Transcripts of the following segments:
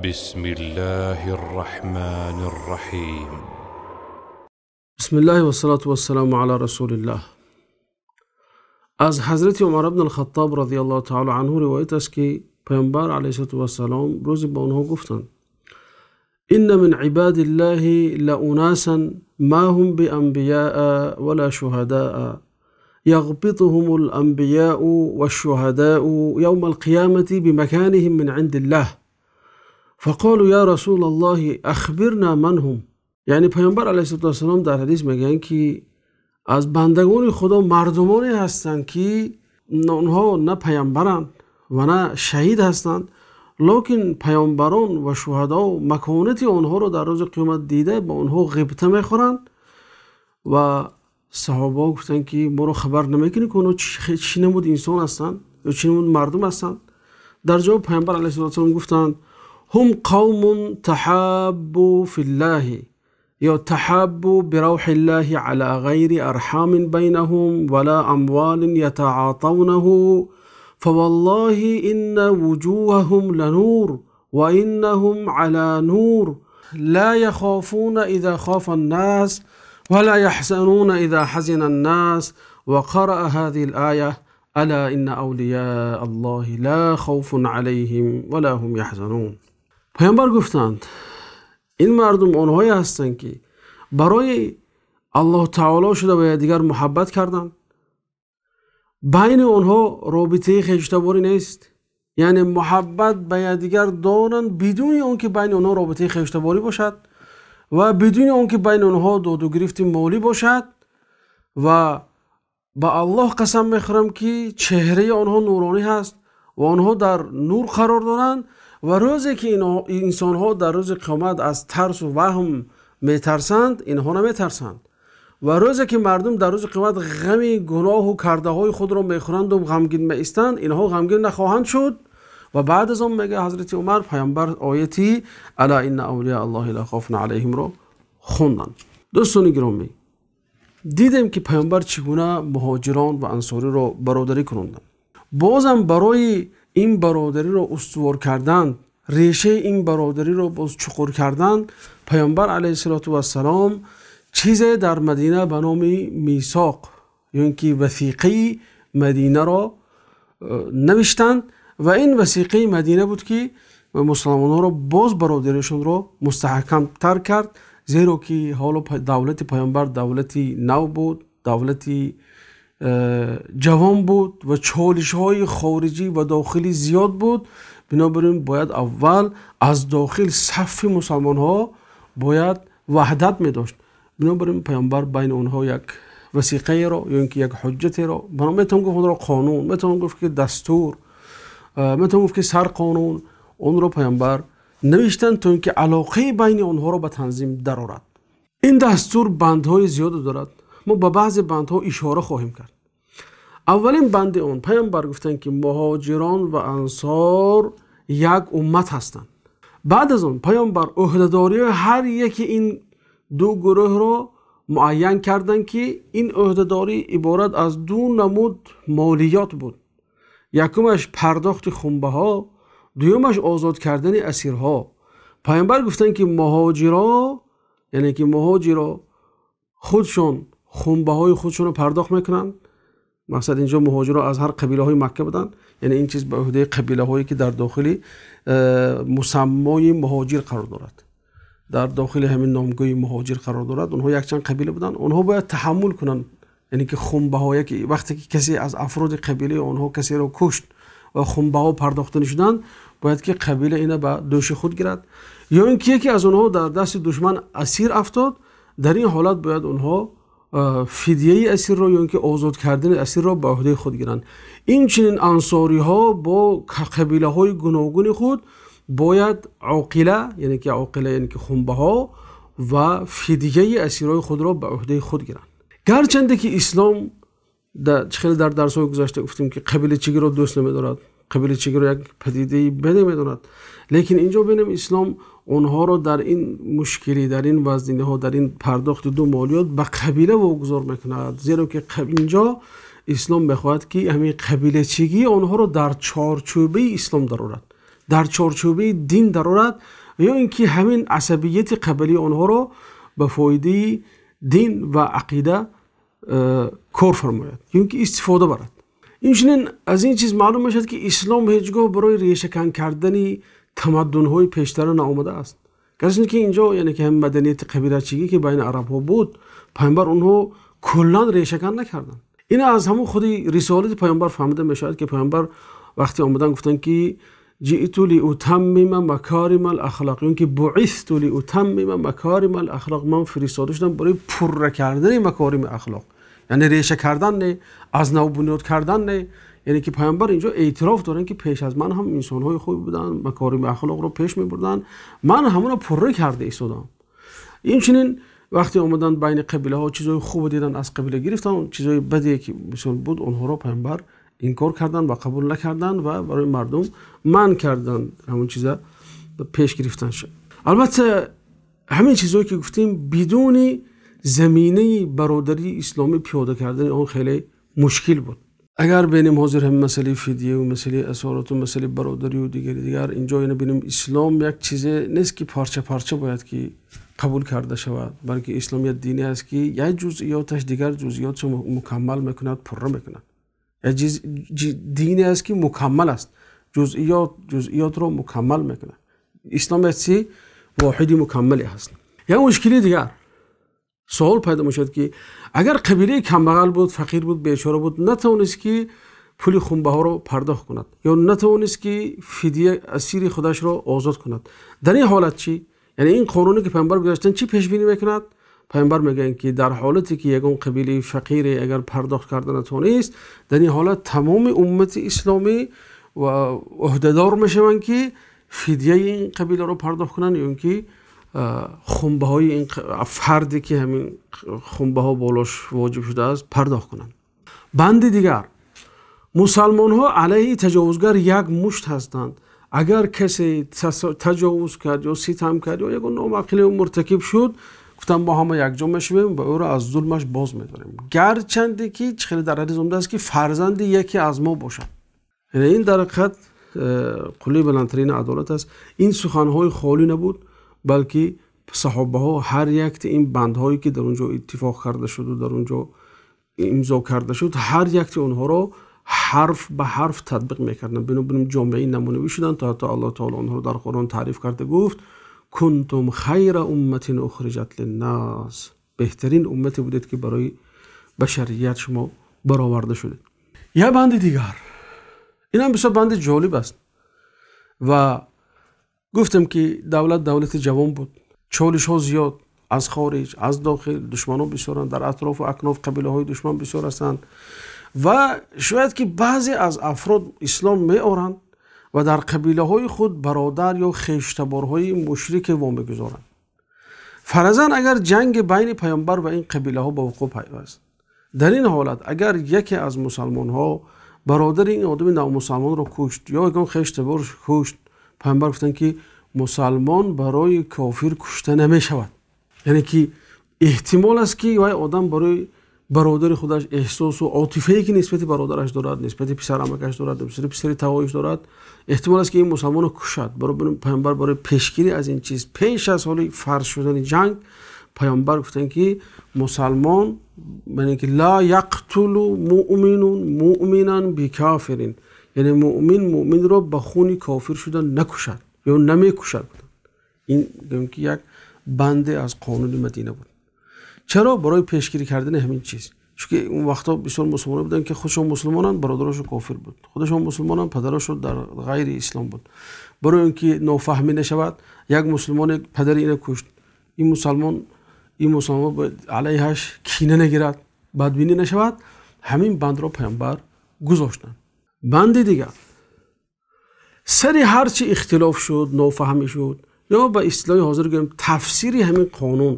بسم الله الرحمن الرحيم. بسم الله والصلاة والسلام على رسول الله. از حضرت عمر بن الخطاب رضی الله تعالی عنه روایت است که پیامبر علیه السلام روزی به آنها گفتند: إن من عباد الله لأناسا ما هم بأنبياء ولا شهداء يغبطهم الأنبياء والشهداء يوم القيامة بمكانهم من عند الله. فقالوا يا رسول الله أخبرنا من هم. یعنی پیامبر علیه السلام در حدیث میگن که از بندگان خدا مردمانی هستند که آنها نه پیامبرند و نه شهید هستند، لکن پیامبران و شهدا مکانت آنها را در روز قیامت دیده با آنها غبطه میخورند. و صحابه گفتند که ما رو خبر نمیکنی که آنها چی نمود انسان هستند یا چی نمود مردم هستند. در جواب پیامبر علیه السلام گفتند: هم قوم تحابوا فی الله یا تحابوا بروح الله على غیر ارحام بینهم ولا اموال یتعاطونه فوالله إن وجوههم لنور وإنهم على نور لا يخافون إذا خاف الناس ولا يحزنون إذا حزن الناس. وقرأ هذه الآية: ألا إن أولياء الله لا خوف عليهم ولا هم يحزنون. پیامبر گفتند این مردم آنهایی هستند که برای الله تعالی شده و دیگر محبت کردند، بین آنها رابطه خویشتن‌داری نیست، یعنی محبت به یکدیگر دارند بدون آنکه بین آنها رابطه خویشتن‌داری باشد و بدون آنکه بین آنها داد و گرفت مالی باشد. و به الله قسم میخورم که چهره آنها نورانی هست و آنها در نور قرار دارند. و روزی که انسانها در روز قیامت از ترس و وهم میترسند، اینها نمیترسند. و روزی که مردم در روز قیامت غم گناه و کرده های خود را میخورند و غمگین میایستند، اینها غمگین نخواهند شد. و بعد از آن میگه حضرت عمر، پیامبر آیتی الا ان اولیاء الله لا خوف علیهم را خوندند. دوستان گرامی، دیدیم که پیامبر چگونه مهاجران و انصاری را برادری کنندند. بازم برای این برادری را استوار کردن، ریشه این برادری را باز چقور کردن، پیامبر علیه السلام چیزی در مدینه به نام میثاق یا اینکه وثیقه مدینه را نوشتند. و این وثیقه مدینه بود که مسلمانان را باز برادریشون را مستحکم تر کرد، زیرا که حالا دولت پیامبر دولت نو بود، دولت جوان بود و چالش های خارجی و داخلی زیاد بود. بنابراین باید اول از داخل صف مسلمان ها باید وحدت می داشت. بنابراین پیامبر بین آنها یک وثیقه را یا اینکه یک حجت را، میتونم گفت اون را قانون، میتونم گفت که دستور، میتونم گفت که سر قانون، اون را پیامبر نوشتن تا اینکه علاقه بین آنها را به تنظیم درآورد. این دستور بندهای زیاد دارد، ما به بعض بندها اشاره خواهیم کرد. اولین بند آن، پیامبر گفتند که مهاجران و انصار یک امت هستند. بعد از آن پیامبر عهده‌داری هر یکی این دو گروه را معین کردند که این عهده‌داری عبارت از دو نمود مالیات بود. یکمش پرداخت خنبه ها، دومش آزاد کردن اسیرها. پیامبر گفتند که مهاجرا، یعنی که مهاجرا خودشون خنبه های خودشون رو پرداخت میکنن. مقصد اینجا مهاجرا از هر قبیله های مکه بودن، یعنی این چیز به عهده قبیله هایی که در داخل مسمای مهاجر قرار دارد، در داخل همین نامگوی مهاجر قرار دارد. اونها یک چند قبیله بودن، اونها باید تحمل کنن، یعنی که خنبه های که وقتی که کسی از افراد قبیله اونها کسی رو کشت و خنبه ها پرداخته نشدن، باید که قبیله اینا به دوش خود گیرد، یا اینکه یکی از اونها در دست دشمن اسیر افتاد، در این حالت باید اونها فدیه اسیر رو یا اینکه آزاد کردن اسیر را به عهده خود گیرند. این چنین انصاری ها با قبیله های گوناگون خود باید عاقله، یعنی که عاقله یعنی که خنبه ها و فدیه اسیرهای خود را به عهده خود گیرند. گرچند که اسلام در خیلی در درس های گذشته گفتیم که قبیله چگی را دوست نمی‌دارد، قبیله چگی را یک پدیده بده می‌داند، لیکن اینجا ببینیم اسلام آنها را در این مشکلی، در این وزنینه ها، در این پرداخت دو مالیات به قبیله واگذار میکند، زیرا که اینجا اسلام میخواهد که همین قبیله چگی آنها را در چارچوبه اسلام درآورد. дар чорчӯбаи дин дарорад ё ин ки ҳамин асабияти қабилии онҳоро ба фоидаи дин ва ақида кор фармояд ё ин ки истифода барад. Инчунин аз ин чиз маълум мешавад, ки ислом ҳеҷгоҳ барои решакан кардани тамаддунҳои пештара наомадааст. Гарчанде ки инҷо яъне ки ҳам маданияти қабилачигӣ ки байни арабҳо буд, паёмбар онҳо куллан решакан накарданд. Ин аз ҳамон худи рисолати паёмбар фаҳмида мешавад, ки паёмбар вақте омаданд гуфтанд ки ҷиъту лиутаммима макорима алахлоқ, ё ин ки буъисту лиутаммима макорима алахлоқ, ман фиристода шудам барои пурра кардани макорими ахлоқ, яъне реша кардан не, аз нав бунёд кардан не. Яъне ки паёмбар инҷо эътироф доранд, ки пеш аз ман ҳам инсонҳои хуб буданд, макорими ахлоқро пеш мебурданд, ман ҳамонро пурра карда истодам. Инчунин вақте омаданд байни қабилаҳо чизҳои хуб диданд, аз қабила гирифтанд, чизҳои баде ки мисол буд онҳоро паёмбар инкор карданд ва қабул накарданд ва барои мардум манъ карданд ҳамон чиза пеш гирифтан шуд. Албатта ҳамин чизҳое ки гуфтем бидуни заминаи бародарии исломӣ пиёда кардани он хеле мушкил буд. Агар бинем ҳозир ҳам масъалаи фидия ва масъалаи асорат ва масъалаи бародарӣ ва дигар инҷо инро бинем, ислом як чизе нест ки парча парча бояд ки қабул карда шавад, балки ислом як дине аст ки як ҷузъиёташ дигар ҷузъиётро мукаммал мекунад, пурра мекунад. Як дине аст ки мукаммал аст, ҷузъиётро мукаммал мекунад. Ислом як чизи воҳиди мукаммале ҳаст. Як мушкили дигар савол пайдо мешавад, ки агар қабилаи камбағал буд, фақир буд, бечора буд, натавонист ки пули хунбаҳоро пардохт кунад ё натавонист ки фидия асири худашро озод кунад, дар ин ҳолат чӣ? Яъне ин қонуне ки паёмбар гузоштанд чӣ пешбинӣ мекунад? Паёмбар мегӯянд ки дар ҳолате ки ягон қабилаи фақире агар пардохт карда натавонист, дар ин ҳолат тамоми уммати исломӣ ва ӯҳдадор мешаванд ки фидияи ин қабиларо пардохт кунанд ё ин ки хунбаҳои ин фарде ки ҳамин хунбаҳо болош воҷиб шудааст пардохт кунанд. Банди дигар, мусалмонҳо алайҳи таҷовузгар як мушт ҳастанд. Агар касе таҷовуз кард ё ситам кард ё ягон номаъқулӣ муртакиб шуд, гуфтанд мо ҳама якҷо мешавем ва ӯро аз зулмаш боз медорем, гарчанде ки чӣ хеле дар ҳадис омадааст ки фарзанди яке аз мо бошад. Яъне ин дар ҳақиқат қуллаи баландтарини адолат аст. Ин суханҳои холӣ набуд, балки саҳобаҳо ҳар якти ин бандҳое ки дар он ҷо иттифоқ карда шуд ва дар он ҷо имзо карда шуд, ҳар якти онҳоро ҳарф ба ҳарф татбиқ мекарданд. Бинобар ин ҷомеаи намунавӣ шуданд то ҳатто Аллоҳ таоло онҳоро дар Қуръон таъриф карда гуфт: кунтум хайра умматин ухриҷат линнас, беҳтарин уммате будед ки барои башарият шумо бароварда шудед. Як банди дигар, ин ҳам бисёр банди ҷолиб аст ва гуфтем ки давлат давлати ҷавон буд, чолишҳо зиёд аз хориҷ, аз дохил, душманон бисёранд, дар атрофу акноф қабилаҳои душман бисёр ҳастанд ва шояд ки баъзе аз афрод ислом меоранд ва дар қабилаҳои худ бародар ё хештаборҳои мушрике вомегузоранд. Фарзан агар ҷанг байни паёмбар ва ин қабилаҳо ба вуқӯъ пайваст, дар ин ҳолат агар яке аз мусалмонҳо бародари ин одами навмусалмонро кушт ё ягон хештаборш кушт, паёмбар гуфтанд ки мусалмон барои кофир кушта намешавад. Яъне ки эҳтимол аст ки вай одам барои бародари худаш эҳсосу отифае ки нисбати бародараш дорад, нисбати писарамакаш дорад, нисбати писари тавоиш дорад, эҳтимол аст ки ин мусалмонро кушад. Паёмбар барои пешгирӣ аз ин чиз пеш аз ҳоли фарз шудани ҷанг паёмбар гуфтанд ки мусалмон, яъне ки ла яқтулу муъминун муъминан бикофирин, яъне муъмин муъминро ба хуни кофир шуда накушад ё намекушад. Ин гӯем ки як банде аз қонуни Мадина буд. Чаро? Барои пешгирӣ кардани ҳамин чиз. Чунки он вақтҳо бисёр мусулмонон буданд ки худшон мусулмонанд, бародарашон кофир буд, худашон мусулмонанд, падарашон дар ғайри ислом буд. Барои он ки нофаҳмӣ нашавад, як мусулмоне падари инро кушт, ин мусулмон бояд алайҳаш кина нагирад, бадбинӣ нашавад. Ҳамин бандро паёмбар гузоштанд. Банди дигар, сари ҳарчи ихтилоф шуд, нофаҳмӣ шуд, ё ба истилоҳи ҳозир гӯем тафсири ҳамин қонун,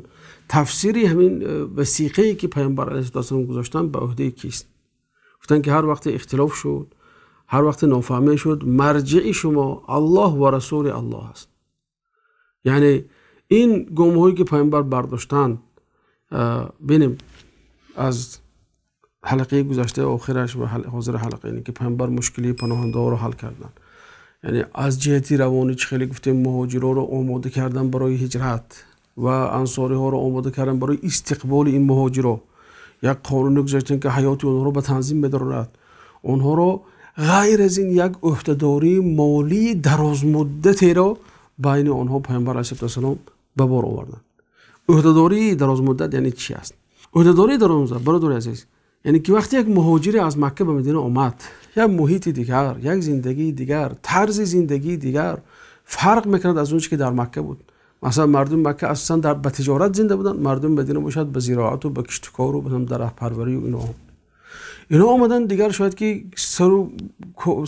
тафсири ҳамин васиқае ки паёмбар алайҳиссалом гузоштанд ба ӯҳдаи кист? Гуфтанд ки ҳар вақте ихтилоф шуд, ҳар вақте нофаҳмӣ шуд, марҷии шумо Аллоҳ ва расули Аллоҳ аст. Яъне ин гомҳое ки паёмбар бардоштанд, бинем аз ҳалқаи гузаштаи охираш ва ҳозири ҳалқа, яъне ки паёмбар мушкилии паноҳандаҳоро ҳал карданд. Яъне аз ҷиҳати равонӣ чӣ хеле гуфтем, муҳоҷироро омода кардан барои ҳиҷрат ва ансориҳоро омода кардан барои истиқболи ин муҳоҷиро. Як қонуне гузоштанд, ки ҳаёти онҳоро ба танзим медарорад. Онҳоро ғайр аз ин як ӯҳдадории молии дарозмуддатеро байни онҳо Паёмбар алайҳиссалоту вассалом ба бор оварданд. Ӯҳдадории дарозмуддат яъне чӣ аст? Ӯҳдадории дарозмуддат, бародари азиз, яъне ки вақте як муҳоҷире аз Макка ба Мадина омад, як муҳити дигар, як зиндагии дигар, тарзи зиндагии дигар фарқ мекунад аз он чӣ ки дар Макка буд. Масалан, мардуми Макка асосан ба тиҷорат зинда буданд, мардуми Мадина бошад ба зироат ва ба кишту кор ва ба дарахтпарварӣ ва инҳо. Инҳо омаданд дигар шояд ки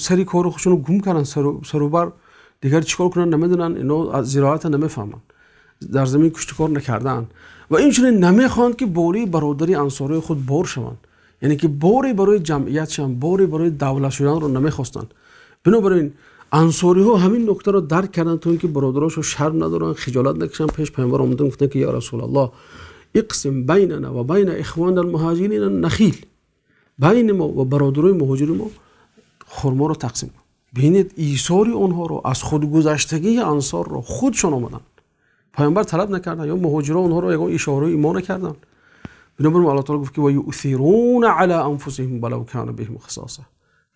сари кори худшонро гум карданд, сару бар дигар чикор кунанд намедонанд, инҳо аз зироатро намефаҳманд, дар замин кишту кор накардаанд ва инчунин намехоҳанд ки бори бародари ансории худ бор шаванд. Яъне ки боре барои ҷамъият шаванд, боре барои давлат шуданро намехостанд. Бинобар ин ансориҳо ҳамин нуктаро дарк карданд, то инки бародароншон шарм надоранд, хиҷолат накашанд, пеш Паёмбар омаданд, гуфтанд ки ё Расулаллоҳ, иқсим байнана ва байна ихванина ал-муҳоҷирина ан-нахил, байни мо ва бародарони муҳоҷири мо хурморо тақсим кун. Бинед исори онҳоро аз худгузаштагии ансорро худшон омаданд. Паёмбар талаб накарданд ё муҳоҷирон онҳоро ягон ишораи имо накарданд. Бинобар ин Аллоҳ таъоло гуфт ки ва юъсируна ала анфусиҳим валав кана биҳим хасоса.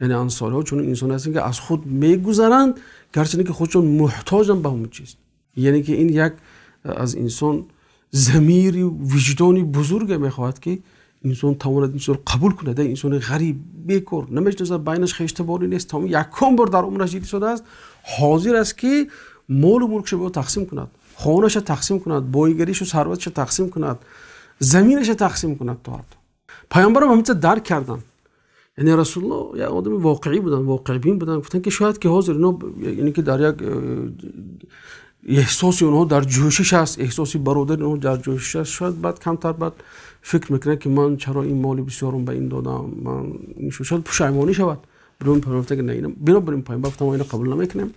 Яъне ансориҳо чунин инсоне ҳастанд, ки аз худ мегузаранд, гарчанде ки худшон муҳтоҷанд ба ҳамон чиз. Яъне ки ин як аз инсон замири виҷдони бузурге мехоҳад, ки инсон тавонад ин чизро қабул кунад. Як инсони ғариб, бекор, намешиносад, байнаш хештаборӣ нест, тамом якум бор дар умраш дида шудааст, ҳозир аст ки молу мулкашро ба ӯ тақсим кунад, хонаашро тақсим кунад, бойгаришу сарваташро тақсим кунад, заминашро тақсим кунад. То ҳатто Паёмбарам ҳамин чиз дарк карданд. Яъне Расулуллоҳ як одами воқеӣ буданд, воқеъбин буданд. Гуфтанд ки шояд ки ҳозир инҳо, яъне ки дар як эҳсоси онҳо дар ҷӯшиш аст, эҳсоси бародари онҳо дар ҷӯшиш аст, шояд баъд камтар баъд фикр мекунанд ки ман чаро ин моли бисёрам ба ин додам, ман шояд пушаймонӣ шавад. Бинобар Паёмбар гуфтанд ки не, бинобар ин Паёмбар гуфтанд мо инро қабул намекунем.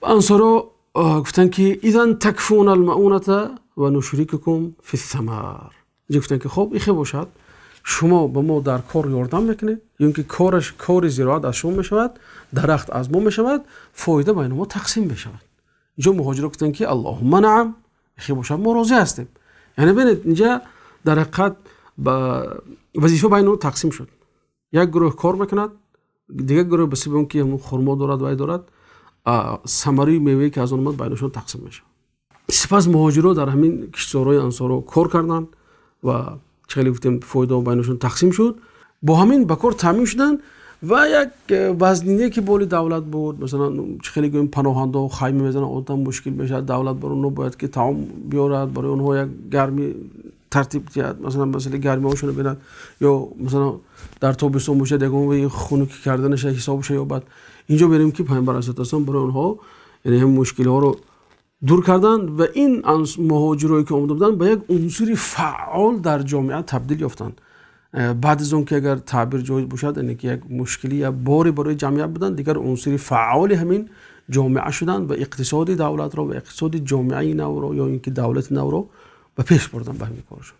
Ансоро гуфтанд ки изан такфуна алмауната ва нушрикукум фи ссамар. Инҷо гуфтанд ки хуб, ихе бошад, шумо ба мо дар кор ёрдам мекунед, ё инки кори зироат аз шумо мешавад, дарахт аз мо мешавад, фоида байни мо тақсим мешавад. Инҷо муҳоҷирон гуфтанд ки Аллоҳумма наам, ихе бошад мо розӣ ҳастем. Яъне бинед, инҷа дар ҳақиқат ба вазифа байни онҳо тақсим шуд. Як гурӯҳ кор мекунад, дигар гурӯҳ ба сабаби он ки ҳамон хурмо дорад, вай дорад, самараи мевае ки аз он омад байнашон тақсим мешавад. Сипас муҳоҷирон дар ҳамин киштзорҳои ансоро кор карданд ва чӣ хеле гуфтем фоидаҳо байнашон тақсим шуд. Бо ҳамин ба кор таъмин шуданд ва як вазнине ки боли давлат буд, масалан чӣ хеле гӯем паноҳандаҳо хайма мезананд, одам мушкил мешавад, давлат барои онҳо бояд ки таом биёрад, барои онҳо як гармӣ тартиб диҳад, масалан масъалаи гармиҳошонро бинад, ё масалан дар тобистон бошад ягон хунукӣ карданаша ҳисобша ёбад. Инҷо бинем ки Паёмбар алайҳиссалоту вассалом барои онҳо яъне ҳам мушкилиҳоро дур карданд ва ин муҳоҷирое ки омада буданд ба як унсури фаъол дар ҷомеа табдил ёфтанд. Баъд аз он ки агар таъбир ҷоиз бошад, яъне ки як мушкилӣ я боре барои ҷамъият буданд, дигар унсури фаъоли ҳамин ҷомеа шуданд ва иқтисоди давлатро ва иқтисоди ҷомеаи навро ё ин ки давлати навро ба пеш бурданд ба ҳамин коршон.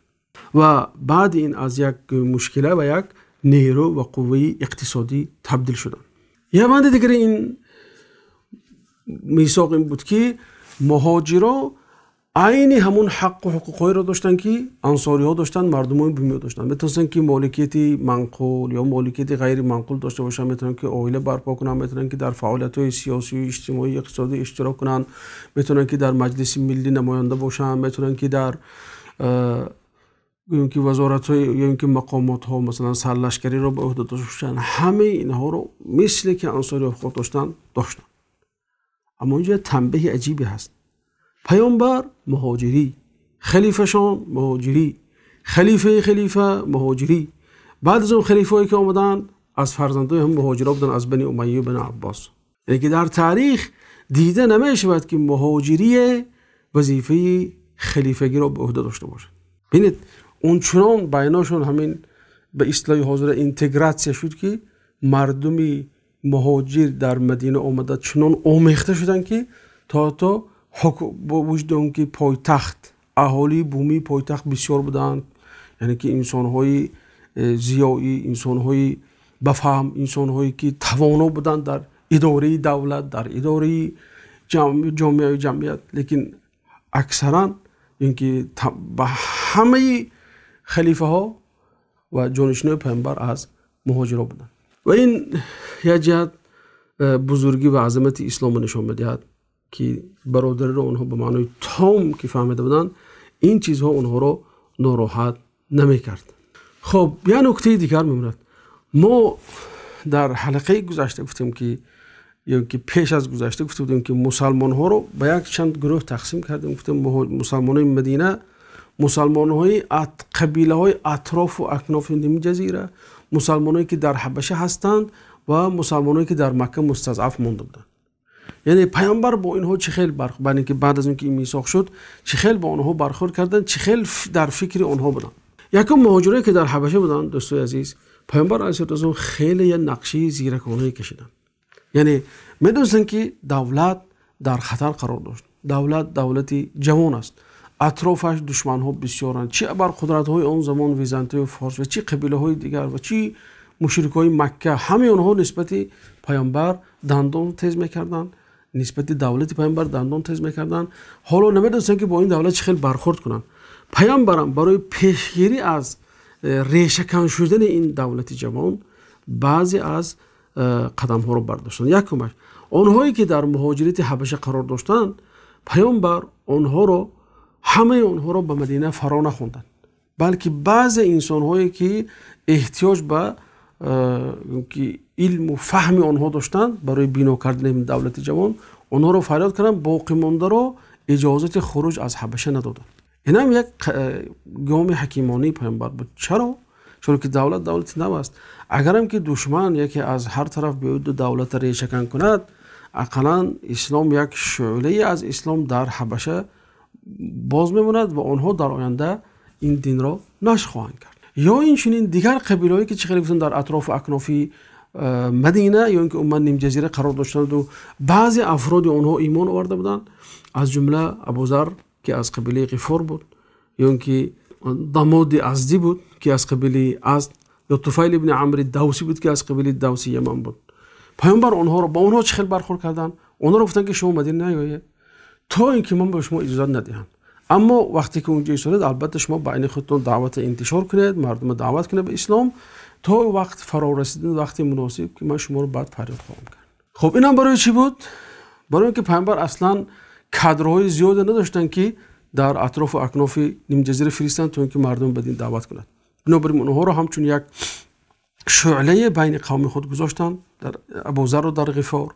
Ва баъди ин аз як мушкила ва як нерӯ ва қувваи иқтисодӣ табдил шуданд. Як банди дигари ин мисоқ ин буд ки муҳоҷиро айни ҳамон ҳаққу ҳуқуқҳоеро доштанд ки ансориҳо доштанд, мардумони бумиё доштанд. Метавонистанд ки моликияти манқул ё моликияти ғайриманқул дошта бошанд, метавонанд ки оила барпо кунанд, метавонанд ки дар фаъолиятҳои сиёсию иҷтимоӣ, иқтисодӣ иштирок кунанд, метавонанд ки дар маҷлиси миллӣ намоянда бошанд, метавонанд ки дар гӯем ки вазоратҳои ё ин ки мақомотҳо, масалан сарлашкариро ба ӯҳда дошта бошанд. Ҳамаи инҳоро мисле ки ансориҳо ҳуқуқ доштанд, доштанд. Аммо инҷо як танбеҳи аҷибе ҳаст. Паёмбар муҳоҷирӣ, халифашон муҳоҷирӣ, халифаи халифа муҳоҷирӣ. Баъд аз он халифаҳое ки омаданд аз фарзандои ҳам муҳоҷиро буданд, аз Бани Умайя ва Бани Аббос. Яъне ки дар таърих дида намешавад ки муҳоҷирие вазифаи халифагиро ба ӯҳда дошта бошад. Бинед, ончунон байношон ҳамин ба истилоҳи ҳозира интегратсия шуд ки мардуми муҳоҷир дар Мадина омада чунон омехта шуданд ки то бо вуҷуди он ки пойтахт, аҳолии бумии пойтахт бисёр буданд, яъне ки инсонҳои зиёӣ, инсонҳои ба фаҳм, инсонҳое ки тавоно буданд дар идораи давлат, дар идораи ҷомеа ва ҷамъият, лекин аксаран инки ба ҳамаи халифаҳо ва ҷонишинони паёмбар аз муҳоҷирон буданд. Ва ин як ҷиҳат бузургӣ ва азамати исломро нишон медиҳад, ки бародариро онҳо ба маънои том ки фаҳмида буданд, ин чизҳо онҳоро нороҳат намекард. Хуб, як нуктаи дигар мемонад. Мо дар ҳалқаи гузашта гуфтем ки ё ки пеш аз гузашта гуфта будем, ки мусулмонҳоро ба як чанд гурӯҳ тақсим кардем. Гуфтем мусулмонони Мадина, мусулмонҳои қабилаҳои атроф ва акнофи нимҷазира, мусулмононе ки дар Ҳабаша ҳастанд ва мусулмононе ки дар Макка мустазъаф монда буданд. Яъне паёмбар бо инҳо чӣ хел бархӯрд, ки баъд аз инки ин мисоқ шуд, чӣ хел бо онҳо бархӯрд карданд, чӣ хел дар фикри онҳо буданд. Якум, муҳоҷироне ки дар Ҳабаша буданд, дӯстони азиз, паёмбар алайҳиссалом хеле як нақшаи зираконае кашиданд. Яъне медонистанд ки давлат дар хатар қарор дошт. Давлат давлати ҷавон аст, атрофаш душманҳо бисёранд, чӣ абарқудратҳои он замон Византия ва Форс ва чӣ қабилаҳои дигар ва чӣ мушрикҳои Макка, ҳамаи онҳо нисбати паёмбар дандон тез мекарданд, нисбати давлати паёмбар дандон тез мекарданд. Ҳоло намедонистанд ки бо ин давлат чӣ хел бархӯрд кунанд. Паёмбарам барои пешгирӣ аз решакан шудани ин давлати ҷавон баъзе аз қадамҳоро бардоштанд. Якумаш, онҳое ки дар муҳоҷирати Ҳабаша қарор доштанд, паёмбар онҳоро, ҳамаи онҳоро ба Мадина фаро нахонданд, балки баъзе инсонҳое ки эҳтиёҷ ба ки илму фаҳми онҳо доштанд барои бино кардани давлати ҷавон, онҳоро фарёд карданд, боқимондаро иҷозати хуруҷ аз Ҳабаша надоданд. Ин ҳам як гоми ҳакимонаи паёмбар буд. Чаро? Чунки давлат давлати нав аст. Агарам ки душман яке аз ҳар тараф биёяд ва давлатро решакан кунад, ақаллан ислом, як шӯълае аз ислом дар Ҳабаша боз мемонад ва онҳо дар оянда ин динро нашр хоҳанд кард. Ё инчунин дигар қабилаҳое ки чӣ хеле гуфтанд дар атрофу акнофи Мадина ё инки умуман нимҷазира қарор доштанд ва баъзе афроди онҳо имон оварда буданд, аз ҷумла Абузар ки аз қабилаи Ғифор буд, ё инки Дамоди Аздӣ буд ки аз қабилаи Азд, ё Туфайл ибни Амри Давсӣ буд ки аз қабилаи Давси Яман буд. Паёмбар онҳоро бо онҳо чӣ хел бархӯрд карданд? Онҳоро гуфтанд ки шумо Мадина наёед то инки ман ба шумо иҷозат надиҳам. Аммо вақте ки онҷо истодед, албатта шумо байни худатон даъватро интишор кунед, мардумро даъват кунед ба ислом то вақт фаро расидан вақти муносиб ки ман шуморо баъд фарёд хоҳам кард. Хуб, инам барои чӣ буд? Барои инки паёмбар аслан кадрҳои зиёде надоштанд ки дар атрофу акнофи нимҷазира фиристанд то инки мардум ба дин даъват кунанд. Бинобар ин онҳоро ҳамчун як шӯълае байни қавми худ гузоштанд, дар Абузарро дар Ғифор,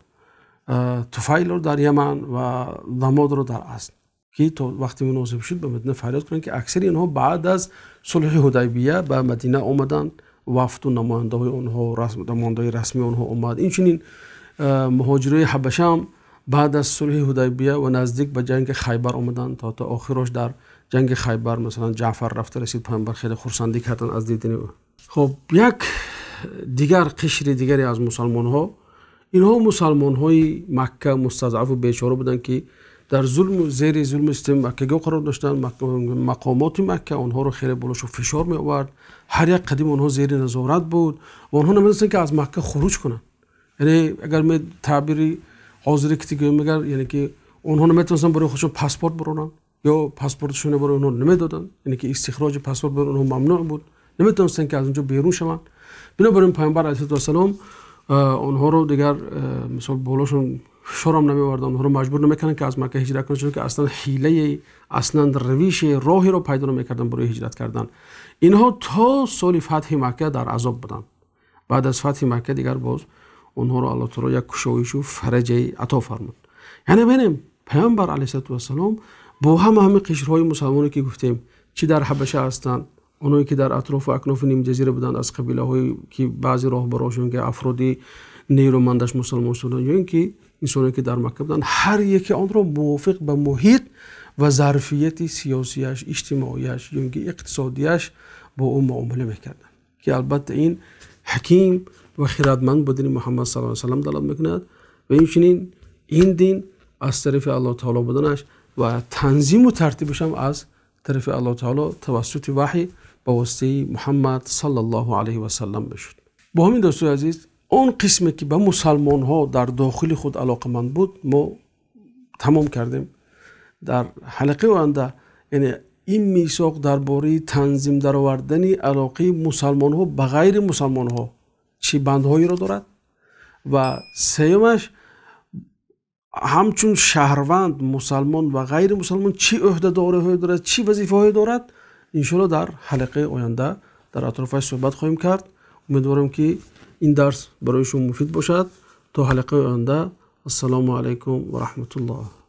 Туфайлро дар Яман ва Дамодро дар Азд, ки то вақти муносиб шуд ба Мадина фарёд кунанд, ки аксари инҳо баъд аз сулҳи Ҳудайбия ба Мадина омаданд. Вафду намояндаҳои онҳо, намояндаҳои расмии онҳо омад. Инчунин муҳоҷирони Ҳабаша ҳам баъд аз сулҳи Ҳудайбия ва наздик ба ҷанги Хайбар омаданд, то охираш дар ҷанги Хайбар масалан Ҷаъфар рафта расид, паёмбар хеле хурсандӣ карданд аз дидани ӯ. Хуб, як дигар қишри дигаре аз мусулмонҳо, инҳо мусулмонҳои Макка мустазъаф ва бечора буданд ки дар зулм, зери зулми системи маккагӣ қарор доштанд. Мақомоти Макка онҳоро хеле болошон фишор меовард. Ҳар як қадим онҳо зери назорат буд ва онҳо намедонистанд ки аз Макка хуруҷ кунанд. Яъне агар ме таъбири ҳозири ки гӯем, агар яъне ки онҳо наметавонистанд барои худшон паспорт бароранд ё паспортшонро барои онҳо намедоданд, яъне ки истихроҷи паспорт барои онҳо мамнӯъ буд, наметавонистанд ки аз онҷо берун шаванд. Бинобар ин паёмбар алайҳиссалом онҳоро дигар мисол болошон фишор ҳам намеоварданд, онҳоро маҷбур намекарданд ки аз Макка ҳиҷрат кунанд, чунки аслан ҳилае, аслан равише, роҳеро пайдо намекарданд барои ҳиҷрат кардан. Инҳо то соли фатҳи Макка дар азоб буданд. Баъд аз фатҳи Макка дигар боз онҳоро Аллоҳ таъоло як кушоишу фараҷе ато фармуд. Яъне бинем паёмбар алайҳиссалом бо ҳама қишрҳои мусулмоне ки гуфтем, чӣ дар Ҳабаша ҳастанд, онҳое ки дар атрофу акнофи нимҷазира буданд аз қабилаҳое ки баъзе роҳбарошон ки афроди нерӯмандаш мусулмон шуданд, ё инки инсоне ки дар Макка буданд, ҳар яке онро мувофиқ ба муҳит ва зарфияти сиёсияш, иҷтимоияш ё инки иқтисодияш бо ӯ муомила мекарданд, ки албатта ин ҳаким ва хирадманд будани Муҳаммад саллаллоҳу алайҳи васаллам далолат мекунад ва инчунин ин дин аз тарафи Аллоҳ таъоло буданаш ва танзиму тартибаш ҳам аз тарафи Аллоҳ таъоло тавассути ваҳй ба воситаи Муҳаммад саллаллоҳу алайҳи васаллам мешуд. Бо ҳамин дӯстои азиз, Он қисме ки ба мусалмонҳо дар дохили худ алоқаманд буд, мо тамом кардем. Дар ҳалқаи оянда, яъне ин мисоқ дар бораи танзим даровардани алоқаи мусалмонҳо ба ғайри мусалмонҳо чӣ бандҳоеро дорад ва сеюмаш ҳамчун шаҳрванд мусалмон ва ғайри мусалмон чӣ ӯҳдадориҳое дорад, чӣ вазифаҳое дорад, иншоалло дар ҳалқаи оянда дар атрофаш суҳбат хоҳем кард. Умедворам ки ин дарс барои шумо муфид бошад. То ҳалқаи оянда, ассалому алайкум ва раҳматуллоҳ.